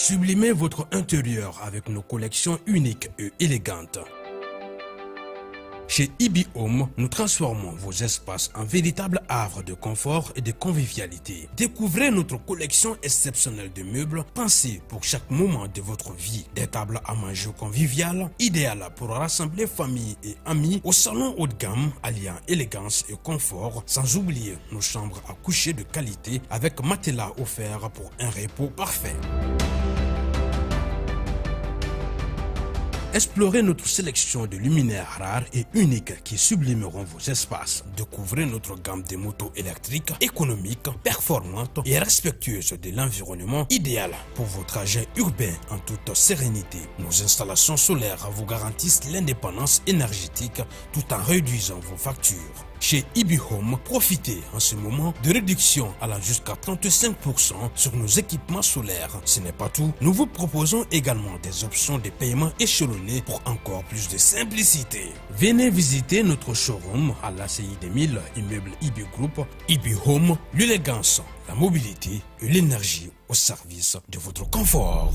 Sublimez votre intérieur avec nos collections uniques et élégantes. Chez IB Home, nous transformons vos espaces en véritables havres de confort et de convivialité. Découvrez notre collection exceptionnelle de meubles pensés pour chaque moment de votre vie. Des tables à manger conviviales, idéales pour rassembler famille et amis au salon haut de gamme, alliant élégance et confort, sans oublier nos chambres à coucher de qualité avec matelas offert pour un repos parfait. Explorez notre sélection de luminaires rares et uniques qui sublimeront vos espaces. Découvrez notre gamme de motos électriques, économiques, performantes et respectueuses de l'environnement, idéal pour vos trajets urbains en toute sérénité. Nos installations solaires vous garantissent l'indépendance énergétique tout en réduisant vos factures. Chez IB Home, profitez en ce moment de réductions allant jusqu'à 35% sur nos équipements solaires. Ce n'est pas tout, nous vous proposons également des options de paiement échelonnées pour encore plus de simplicité. Venez visiter notre showroom à l'ACI 2000, immeuble IB Group. IB Home, l'élégance, la mobilité et l'énergie au service de votre confort.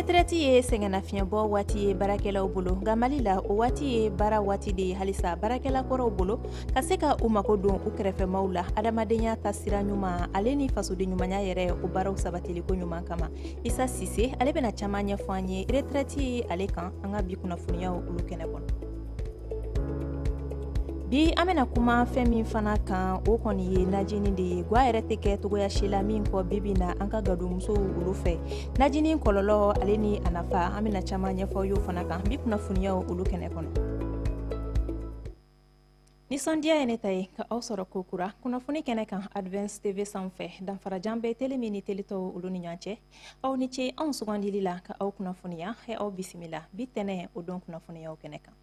Retraite ye sɛgɛnnafiɲɛbɔ waati ye baarakɛlaw bolo, nka Mali la, o waati ye baara waati de ye halisa baarakɛla kɔrɔw bolo ka se ka u mako don u kɛrɛfɛmaw la, adamadenya ta sira ɲuman ale ni fasoden ɲumanya yɛrɛ, o baaraw sabatiliko ɲuman kama. Isa Sise, ale bɛna caman ɲɛfɔ an ye retraite ale kan an ka bi kunnafoniyaw olu kɛnɛ kɔnɔ. Bi an bɛna kuma fɛn min fana kan, o kɔni ye najini de ye. Gwa yɛrɛ tɛ kɛ togoya si la min kɔ bibi na an ka gadonmusow olu fɛ. Najini kɔlɔlɔ ale ni a nafa, an bɛna caman ɲɛfɔ y'o fana kan bi kunnafoniyaw olu kɛnɛ kɔnɔ. Nisɔndiya ye ne ta ye ka aw sɔrɔ ko kura kunnafoni kɛnɛ kan Advance TV sanfɛ. Danfarajan bɛ tele min ni tele tɔw olu ni ɲɔgɔn cɛ. Aw ni ce anw sugandili la ka aw kunnafoniya. Aw bisimila bi tɛnɛ o don kunnafoniyaw kɛnɛ kan.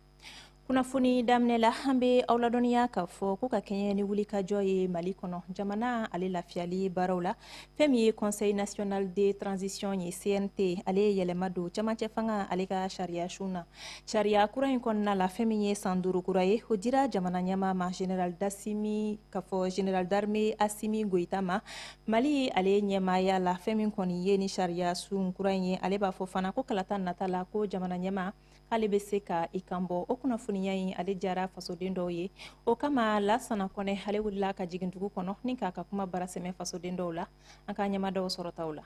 Kunnafoni daminɛ la, an bɛ aw ladɔnniya k'a fɔ ko ka kɛɲɛ ni wulikajɔ ye Mali kɔnɔ, jamana ale lafiyali baaraw la, fɛn min ye Conseil national de transition ye, CNT, ale ye yɛlɛma don camancɛ fanga ale ka sariya sun na. Sariya kura in kɔnɔna la, fɛn min ye san 5 kura ye, o dira jamana ɲɛmaa ma, général d'Assimi, k'a fɔ général d'armée Assimi Goïta ma, Mali ale ɲɛmaaya la. Fɛn min kɔni ye ni sariya sun kura in ye, ale b'a fɔ fana ko kalata nata la, ko jamana ɲɛmaa k'ale bɛ se ka i kan bɔ. O kunnafoniya in ale diyara fasoden dɔw ye. O kama, Lasana Kɔnɛ, ale wulila ka jigin dugu kɔnɔ ni k'a ka kuma bara sɛmɛ fasoden dɔw la. An ka ɲɛma dɔw sɔrɔtaw la.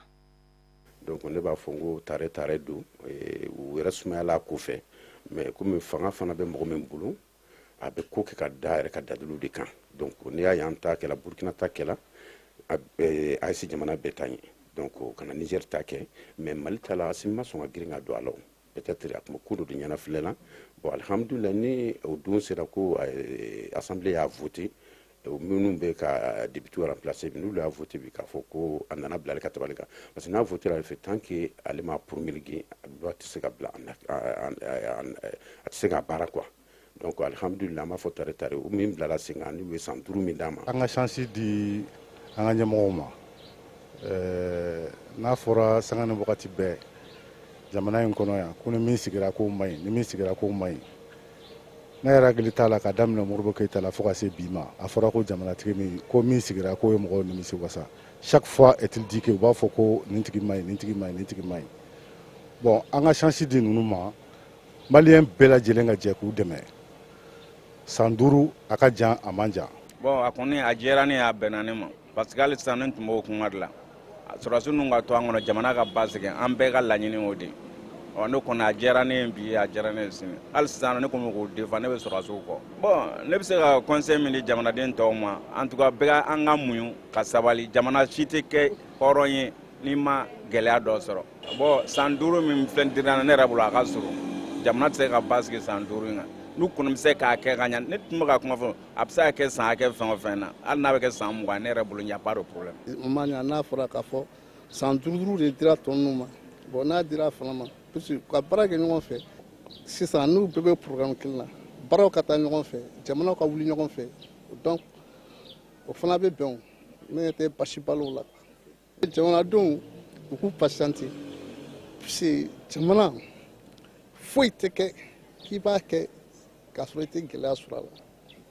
Donc ne b'a fɔ n ko tare tare don, u yɛrɛ sumayala ko fɛ, mais komi fanga fana bɛ mɔgɔ min bolo, a bɛ ko kɛ ka da yɛrɛ ka dalilu de kan. Donc n'i y'a ye an ta kɛla, Burukina ta kɛla, AES jamana bɛɛ ta ɲɛ, donc ka na Niger ta kɛ, mais Mali ta la, Asimi ma sɔn ka girin ka don a la. O peut-être a tun bɛ ko dɔ de ɲɛnafilɛ la. Bon, alhamdulilah, ni o don sera ko assemblée y'a voté, minnu bɛ ka député remplacer bi, n'olu y'a voté bi k'a fɔ ko a nana bila ale ka tabali kan, parce que n'a voté ale fɛ, tant que ale ma promulguer, loi tɛ se ka bila, a tɛ se ka baara quoi. Donc alhamdulilah, an b'a fɔ tare tare, o min bilala sen kan, n'u ye san 5 min d'a ma. An ka chance di an ka ɲɛmɔgɔw ma. N'a fɔra sanga ni wagati bɛɛ jamana in kɔnɔ yan ko ni min sigira k'o man ɲi, ni min sigira k'o man ɲi, ne yɛrɛ hakili t'a la, ka daminɛ Modibo Keyita la fo ka se bi ma, a fɔra ko jamanatigi min ko min sigira k'o ye mɔgɔw nimisi wasa. Chaque fois est-il dit que u b'a fɔ ko nin tigi man ɲi, nin tigi man ɲi, nin tigi man ɲi. Bon, an ka chance di ninnu ma, maliyɛn bɛɛ lajɛlen ka jɛ k'u dɛmɛ. San 5, a ka jan, a man jan. Bon, a kɔni a diyara ne ye, a bɛnna ne ma, parce que hali sisan ne tun b'o kuma de la, sɔrɔdasi ninnu ka to an kɔnɔ, jamana ka basigi, an bɛɛ ka laɲini o de. Ɔ, ne kɔni a diyara ne ye bi, a diyara ne ye sini. Hali sisan ne kɔni k'o défend, ne bɛ sɔrɔdasiw kɔ. Bon, ne bɛ se ka conseil min di jamanaden tɔw ma, en tout cas bɛɛ an ka muɲu ka sabali. Jamana si tɛ kɛ hɔrɔn ye n'i ma gɛlɛya dɔ sɔrɔ. Bon, san 5 min filɛ dira ne yɛrɛ bolo, a ka surun. Jamana tɛ se ka basigi san 5 in kan. N'u kɔni bɛ se k'a kɛ ka ɲa, ne tun bɛ ka kuma fɔ, a bɛ se ka kɛ san hakɛ fɛn o fɛn na, hali n'a bɛ kɛ san 20, ne yɛrɛ bolo, y a pas de problème. O ma ɲa n'a fɔra k'a fɔ san 5 5 de dira tɔ ninnu ma. Bon, n'a dira fana ma, parce que ka baara kɛ ɲɔgɔn fɛ sisan, n'u bɛɛ bɛ programme kelen na, Baaraw ka taa ɲɔgɔn fɛ, jamanaw ka wuli ɲɔgɔn fɛ. Donc o fana bɛ bɛn o, ne tɛ basi balo la. Jamanadenw, u k'u patienter, puisque jamana foyi tɛ kɛ k'i b'a kɛ k'a sɔrɔ i tɛ gɛlɛya sɔrɔ a la.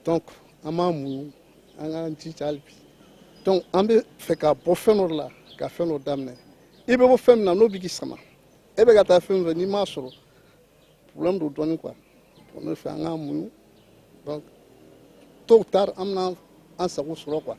Donc an b'an muɲu, an k'an jija hali bi. Donc an bɛ fɛ ka bɔ fɛn dɔ la ka fɛn dɔ daminɛ. I bɛ bɔ fɛn min na, n'o bɛ k'i sama, e bɛ ka taa fɛn min fɛ, n'i m'a sɔrɔ, problème don dɔɔnin quoi. Bon, ne fɛ, an k'an muɲu. Donc tôt ou tard, an bɛna an sago sɔrɔ quoi.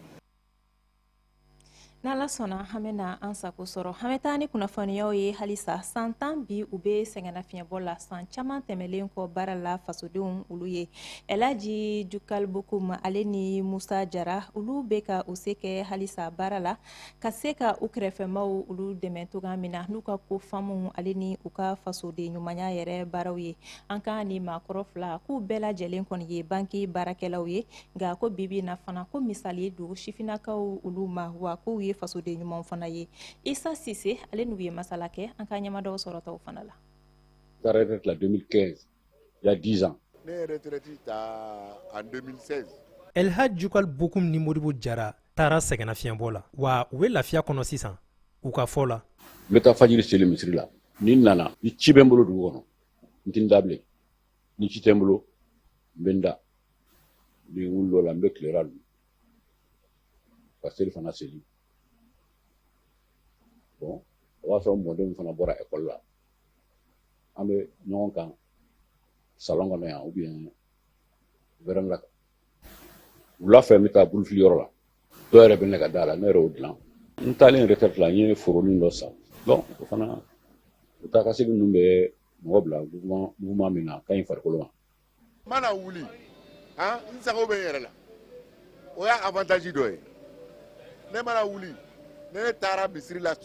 N'Ala sɔnna, an bɛna an sago sɔrɔ. An bɛ taa ni kunnafoniyaw ye halisa. San 10 bi, u bɛ sɛgɛnnafiɲɛbɔ la, san caman tɛmɛlen kɔ baara la fasodenw olu ye. Elaji Jukal Bokum ale ni Musa Jara, olu bɛ ka u se kɛ halisa baara la ka se ka u kɛrɛfɛmaw olu dɛmɛ cogoya min na n'u ka ko faamu ale ni u ka fasoden ɲumanya yɛrɛ baaraw ye. An ka ni maakɔrɔ fila k'u bɛɛ lajɛlen kɔni ye banki baarakɛlaw ye, nka ko bibi na fana ko misali don sifinnakaw olu ma, wa k'u ye fasoden ɲumanw fana ye. Isa Sise ale n'u ye masala kɛ, an ka ɲɛmadaw sɔrɔtaw fana la. Retraite la 2015, il y a 10 ans. Ne ye retraite ta en 2016. Elhaj Jukal Bokum ni Modibo Jara taara sɛgɛnnafiɲɛbɔ la, wa u bɛ lafiya kɔnɔ sisan, u ka fɔ la. N bɛ taa fajiri seli misiri la. Ni n nana, ni ci bɛ n bolo dugu kɔnɔ, n tɛ n da bilen. Ni ci tɛ n bolo, n bɛ n da. Ni n wulila o la, n bɛ tilera dun ka seli fana seli. Bon, o b'a sɔrɔ mɔdenw fana bɔra ekɔli la, an bɛ ɲɔgɔn kan salon kɔnɔ yan ou bien véranda kan. Wula fɛ, n bɛ taa bulufili yɔrɔ la. Dɔw yɛrɛ bɛ ne ka da la, ne yɛrɛ y'o dilan. N taalen retraite la, n ye foronin dɔ san. Donc o fana, o taa ka segin ninnu bɛ mɔgɔ bila mouvement min na, a ka ɲi farikolo ma. N mana wuli han, n sago bɛ n yɛrɛ la, o y'a avantage dɔ ye. Ne mana wuli, ne taara misiri la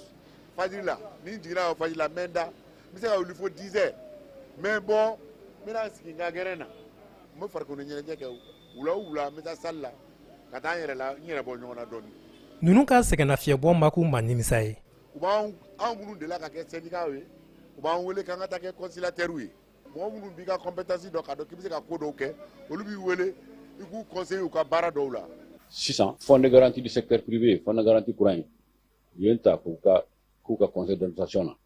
fajiri la, ni n jiginna ka fajiri la, n bɛ n da, n bɛ se ka wuli fo 10 heures. N bɛ bɔ, n bɛna n sigi n ka gɛrɛn na, n bɛ farikolo ɲɛnajɛ kɛ. Wula o wula, n bɛ taa salle la ka taa n yɛrɛ la, n yɛrɛ bɔ ɲɔgɔn na dɔɔnin. Ninnu ka sɛgɛnnafiɲɛbɔ ma k'u ma nimisa ye. U b'an, anw minnu delila ka kɛ syndicat ye, u b'an wele k'an ka taa kɛ conciliateur ye. Mɔgɔ minnu b'i ka compétence dɔn, k'a dɔn k'i bɛ se ka ko dɔw kɛ, olu b'i wele i k'u conseiller u ka baara dɔw la. Sisan, fonds de garantie du secteur privé, fonds de garantie courant ye, u ye n ta k'u ka conseil d'administration na.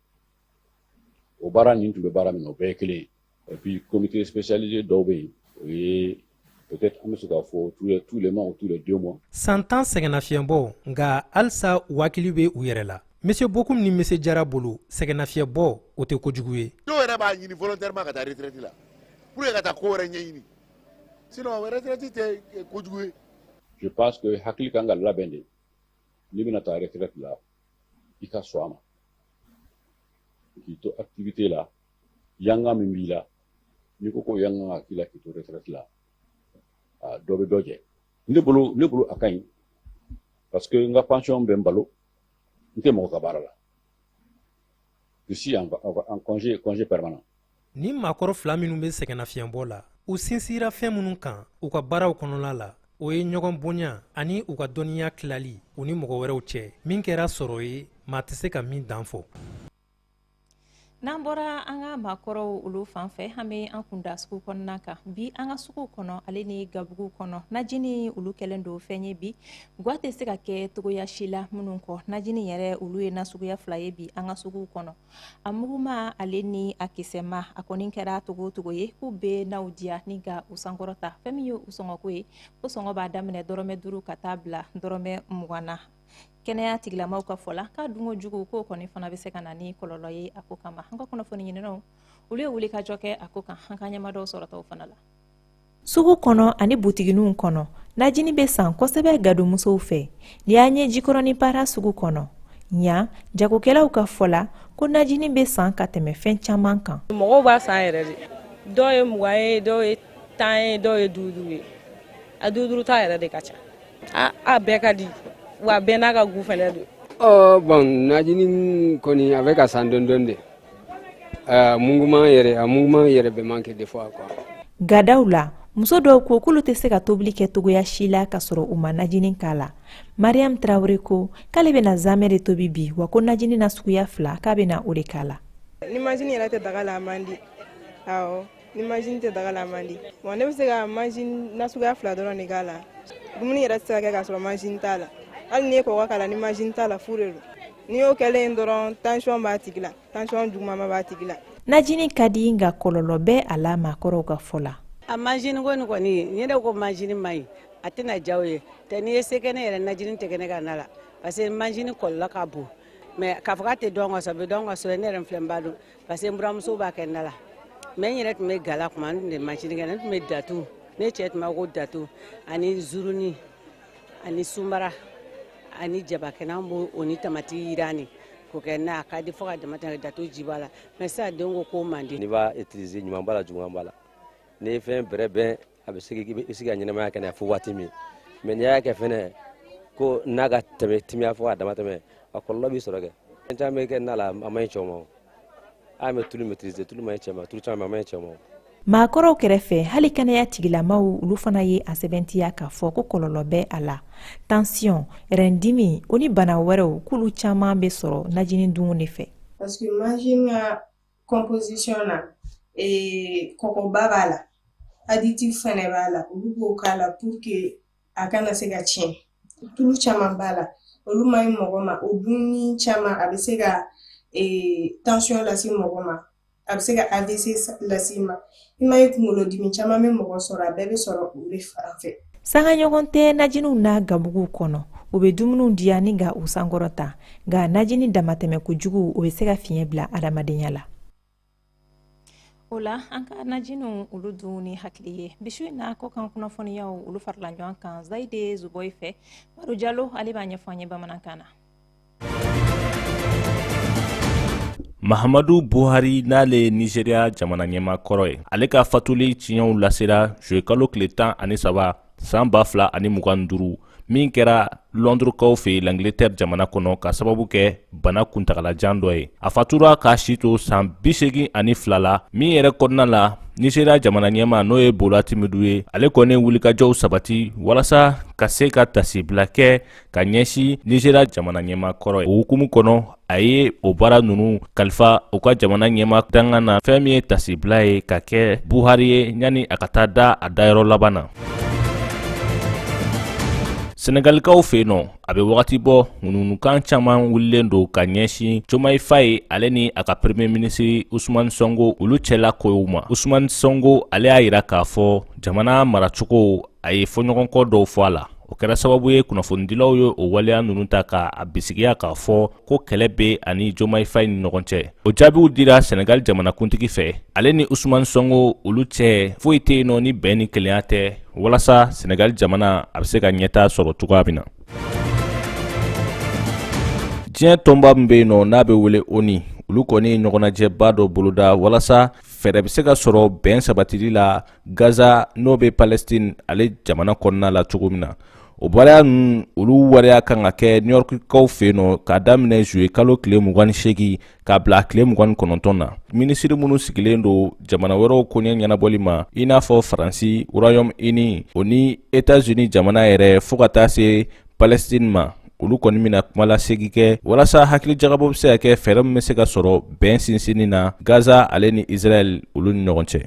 O baara nin tun bɛ baara min na, o bɛɛ ye kelen ye. Et puis comité spécialisé dɔw bɛ yen, o ye peut-être an bɛ se k'a fɔ tous les mois ou tous les 2 mois. San 10 sɛgɛnnafiɲɛbɔ, nka halisa u hakili bɛ u yɛrɛ la. Monsieur Bokum ni Monsieur Jara bolo, sɛgɛnnafiɲɛbɔ o tɛ kojugu ye. Dɔw yɛrɛ b'a ɲini volontairement ka taa retraite la pour que ka taa ko wɛrɛ ɲɛɲini, sinon retraite tɛ kojugu ye. Je pense que hakili kan ka labɛn de. N'i bɛna taa retraite la, i ka sɔn a ma k'i to activité la. Yanga min b'i la, n'i ko ko yanga ka k'i la k'i to retraite la, a dɔ bɛ dɔ jɛ. Ne bolo, a ka ɲi, parce que n ka pension bɛ n balo, n tɛ mɔgɔ ka baara la. Je suis en congé permanent. Ni maakɔrɔ fila minnu bɛ sɛgɛnnafiɲɛbɔ la, u sinsira fɛn minnu kan u ka baaraw kɔnɔna la, o ye ɲɔgɔn bonya ani u ka dɔnniya tilali u ni mɔgɔ wɛrɛw cɛ, min kɛra sɔrɔ ye, maa tɛ se ka min dan fɔ. N'an bɔra an ka maakɔrɔw olu fan fɛ, an bɛ an kunda sugu kɔnɔna kan bi. An ka sugu kɔnɔ ale ni gabugu kɔnɔ, najini olu kɛlen don fɛn ye bi, gwa tɛ se ka kɛ togoya si la minnu kɔ. Najini yɛrɛ olu ye nasuguya fila ye bi an ka sugu kɔnɔ, a muguma ale ni a kisɛma. A kɔni kɛra togo o togo ye, k'u bɛ n'aw diya ni ka u sankɔrɔta. Fɛn min ye u sɔngɔko ye, ko sɔngɔ b'a daminɛ dɔrɔmɛ 5 ka taa bila dɔrɔmɛ 20 na. Kɛnɛya tigilamaw ka fɔ la, k'a dunko jugu k'o kɔni fana bɛ se ka na ni kɔlɔlɔ ye a ko kama. An ka kunnafoni ɲininaw olu ye wuli ka jɔ kɛ a ko kan, an ka ɲɛmadɔw sɔrɔtaw fana la. Sugu kɔnɔ ani butigininw kɔnɔ, najini bɛ san kosɛbɛ gadonmusow fɛ. N'i y'a ɲɛ Jikɔrɔni Para sugu kɔnɔ ɲa, jagokɛlaw ka fɔ la ko najini bɛ san ka tɛmɛ fɛn caman kan. Mɔgɔw b'a san yɛrɛ de. Dɔw ye 20 ye, dɔw ye 10 ye, dɔw ye 5 5 ye. A 5 5 ta yɛrɛ de ka ca. A bɛɛ ka di wa, bɛɛ n'a ka goût fɛnɛ don. Ɔ bon, najini kɔni a bɛ ka san dɔɔni dɔɔni de. A muguman yɛrɛ, a muguman yɛrɛ bɛ manqué des fois quoi. Gadaw la, muso dɔw ko k'olu tɛ se ka tobili kɛ togoya si la ka sɔrɔ u ma najini k'a la. Mariam Tarawele ko k'ale bɛna zamɛ de tobi bi, wa ko najini na suguya fila, k'a bɛna o de k'a la. Ni mansin yɛrɛ tɛ daga la, a man di, awɔ. Ni majini tɛ daga la, a man di. Bon, ne bɛ se ka majini nasuguya fila dɔrɔn de k'a la. Dumuni yɛrɛ tɛ se ka kɛ k'a sɔrɔ majini t'a la. Hali n'i ye kɔgɔ k'a la, ni majini t'a la, fu de don. N'i y'o kɛlen dɔrɔn, tension b'a tigi la, tension juguman b'a tigi la. Najini ka di, nka kɔlɔlɔ bɛ a la, maakɔrɔw ka fɔ la. A majini ko nin kɔni, ni ne ko majini man ɲi, a tɛna diya o ye tɛ. N'i ye se kɛ ne yɛrɛ, najini tɛ kɛ ne ka na la, parce que majini kɔlɔlɔ ka bon. Mais k'a fɔ k'a tɛ dɔn ka sɔrɔ, a bɛ dɔn ka sɔrɔ. Ne yɛrɛ filɛ, n b'a dɔn, parce que n buramuso b'a kɛ na la. Mais n yɛrɛ tun bɛ gala kuma, n tun tɛ majini kɛ, ne tun bɛ datu. Ne cɛ tun b'a ko datu ani zuruni ani sunbara ani jabakɛnɛ, an b'o o ni tamati yirani k'o kɛ n'a ka di fo ka dama tɛmɛ, datu ji b'a la. Mais sisan den ko k'o man di. N'i b'a utiliser, ɲuman b'a la, juguman b'a la. N'i ye fɛn bɛrɛ bɛn, a bɛ se i bɛ se ka ɲɛnamaya kɛ n'a ye fo waati min. Mais n'i y'a kɛ fɛnɛ ko n'a ka tɛmɛ timiya fo ka dama tɛmɛ, a kɔlɔlɔ b'i sɔrɔ kɛ. Fɛn caman bɛ kɛ n'a la, a man ɲi cɛw ma. O an bɛ tulu maîtriser, tulu man ɲi cɛ ma, tulu caman a man ɲi cɛ ma. Maakɔrɔw kɛrɛfɛ, hali kɛnɛya tigilamaw, olu fana ye a sɛbɛntiya k'a fɔ ko kɔlɔlɔ bɛ a la. Tansiyɔn, rɛndimi, o ni bana wɛrɛw, k'olu caman bɛ sɔrɔ najini dun de fɛ. Parce que majini ka composition na, kɔkɔba b'a la, additif fɛnɛ b'a la, olu b'o k'a la pour que a kana se ka tiɲɛ. Tulu caman b'a la, olu man ɲi mɔgɔ ma. O dumuni caman, a bɛ se ka tension lase mɔgɔ ma, a bɛ se ka AVC lase i ma. I ma ye, kunkolodimi caman bɛ mɔgɔ sɔrɔ, a bɛɛ bɛ sɔrɔ o de fan fɛ. Sangaɲɔgɔn tɛ najiniw n'a gabuguw kɔnɔ. U bɛ dumuniw diya ni ka u sankɔrɔta, nka najini damatɛmɛ kojugu, o bɛ se ka fiɲɛ bila adamadenya la. O la, an ka najiniw olu dun ni hakili ye. Bi su in na, kɔkan kunnafoniyaw, olu farala ɲɔgɔn kan Zayide Zubɔyi fɛ. Madu Jalo, ale b'a ɲɛfɔ an ye bamanankan na. Mahamadu Buhari, n'ale ye Nizeriya jamana ɲɛmaa kɔrɔ ye, ale ka fatuli tiɲɛw lasera zuwɛnkalo tile 13 san 2025, min kɛra Lɔndrukaw fɛ yen, l'Angleterre jamana kɔnɔ, ka sababu kɛ bana kuntagalajan dɔ ye. A fatura k'a si to san 82 la. Min yɛrɛ kɔnɔna la, Nizeriya jamana ɲɛmaa, n'o ye Bola Tinubu ye, ale kɔni wulikajɔw sabati walasa ka se ka tasibila kɛ ka ɲɛsin Nizeriya jamana ɲɛmaa kɔrɔ ye. O hukumu kɔnɔ, a ye o baara ninnu kalifa u ka jamana ɲɛmaa dangan na, fɛn min ye tasibila ye ka kɛ Buhari ye yanni a ka taa da a dayɔrɔ laban na. Senegalikaw fɛ yen nɔ, a bɛ wagati bɔ, ŋunuŋunukan caman wulilen don ka ɲɛsin Diomaye Faye, ale ni a ka premier ministre Ousmane Sonko, olu cɛla kow ma. Ousmane Sonko, ale y'a yira k'a fɔ jamana maracogo, a ye fɔɲɔgɔnkɔ dɔw fɔ a la. O kɛra sababu ye kunnafonidilaw ye o waleya ninnu ta k'a bisigiya k'a fɔ ko kɛlɛ bɛ ani Diomaye Faye ni ɲɔgɔn cɛ. O jaabiw dira Senegal jamanakuntigi fɛ. Ale ni Ousmane Sonko, olu cɛ foyi tɛ yen nɔ ni bɛn ni kelenya tɛ, walasa Senegal jamana a bɛ se ka ɲɛtaa sɔrɔ cogoya min na. Diɲɛ tɔnba min bɛ yen nɔ, n'a bɛ wele ONU, olu kɔni ye ɲɔgɔnnajɛba dɔ boloda walasa fɛɛrɛ bɛ se ka sɔrɔ bɛn sabatili la Gaza, n'o bɛ Palestine ale jamana kɔnɔna la cogo min na. O baara ninnu, olu waleya kan ka kɛ New Yorkkaw fɛ yen nɔ k'a daminɛ juillet kalo tile 28 k'a bila tile 29 na. Minisiri minnu sigilen don jamana wɛrɛw koɲɛ ɲɛnabɔli ma, i n'a fɔ Faransi, Royaume-Uni, o ni États-Unis jamana yɛrɛ, fo ka taa se Palestine ma, olu kɔni bɛna kumalasegi kɛ walasa hakilijagabɔ bɛ se ka kɛ, fɛɛrɛ min bɛ se ka sɔrɔ bɛn sinsinni na Gaza ale ni Israël, olu ni ɲɔgɔn cɛ.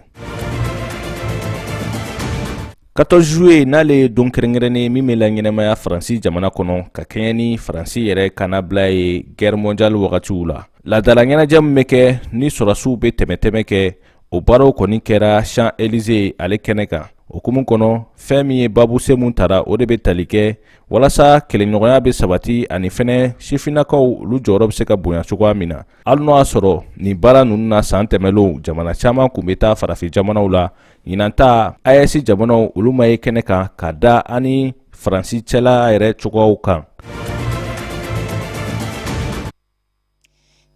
14 juillet, n'ale ye don kɛrɛnkɛrɛnnen min bɛ laɲɛnamaya Faransi jamana kɔnɔ ka kɛɲɛ ni Faransi yɛrɛ kannabila ye guerre mondiale wagatiw la, laadala ɲɛnajɛ min bɛ kɛ ni sɔrɔdasiw bɛ tɛmɛtɛmɛ kɛ, o baaraw kɔni kɛra Champs Élysées ale kɛnɛ kan. O hukumu kɔnɔ, fɛn min ye babuse mun tara, o de bɛ tali kɛ walasa kɛlɛɲɔgɔnya bɛ sabati ani fɛnɛ sifinnakaw, olu jɔyɔrɔ bɛ se ka bonya cogoya min na. Hali n'o y'a sɔrɔ nin baara ninnu na, san tɛmɛnlenw, jamana caman kun bɛ taa farafin jamanaw la, ɲinan ta, AES jamanaw, olu ma ye kɛnɛ kan ka da ani Faransi cɛla yɛrɛ cogoyaw kan.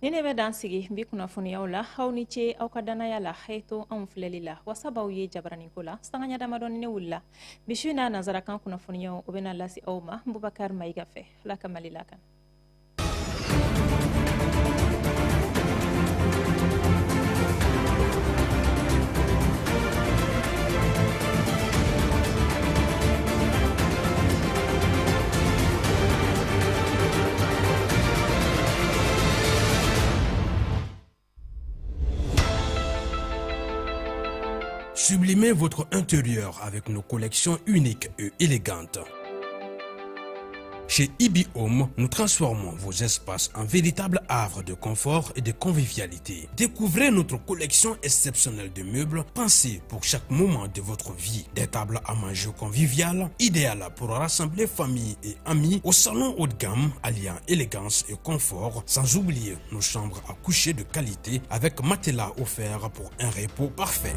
Ni ne bɛ dan sigi bi kunnafoniyaw la. Aw ni ce aw ka dannaya la, a to anw filɛli la. Wasabaw ye jabaraniko la sangaɲa damadɔni ne wulila. Bi su in na, nansarakan kunnafoniyaw, o bɛna lase aw ma Bubakari Mayiga fɛ. Ala ka Mali lakana. Sublimez votre intérieur avec nos collections uniques et élégantes. Chez Ibi Home, nous transformons vos espaces en véritables havres de confort et de convivialité. Découvrez notre collection exceptionnelle de meubles pensés pour chaque moment de votre vie. Des tables à manger conviviales, idéales pour rassembler famille et amis au salon haut de gamme, alliant élégance et confort, sans oublier nos chambres à coucher de qualité avec matelas offert pour un repos parfait.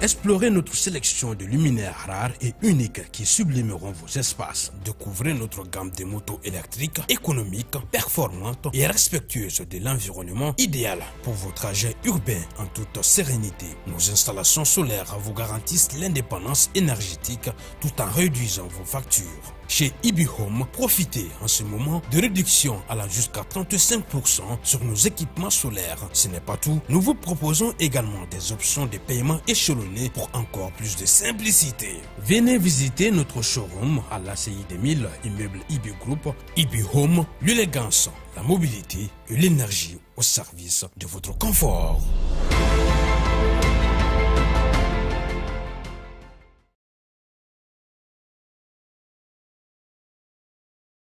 Explorez notre sélection de luminaires rares et uniques qui sublimeront vos espaces. Découvrez notre gamme de motos électriques économiques, performantes et respectueuses de l'environnement, idéale pour vos trajets urbains en toute sérénité. Nos installations solaires vous garantissent l'indépendance énergétique tout en réduisant vos factures. Chez Ibi Home, profitez en ce moment de réductions allant jusqu'à 35% sur nos équipements solaires. Ce n'est pas tout, nous vous proposons également des options de paiement échelonnées pour encore plus de simplicité. Venez visiter notre showroom à l'ACI 2000, immeuble Ibi Group. Ibi Home, l'élégance, la mobilité et l'énergie au service de votre confort.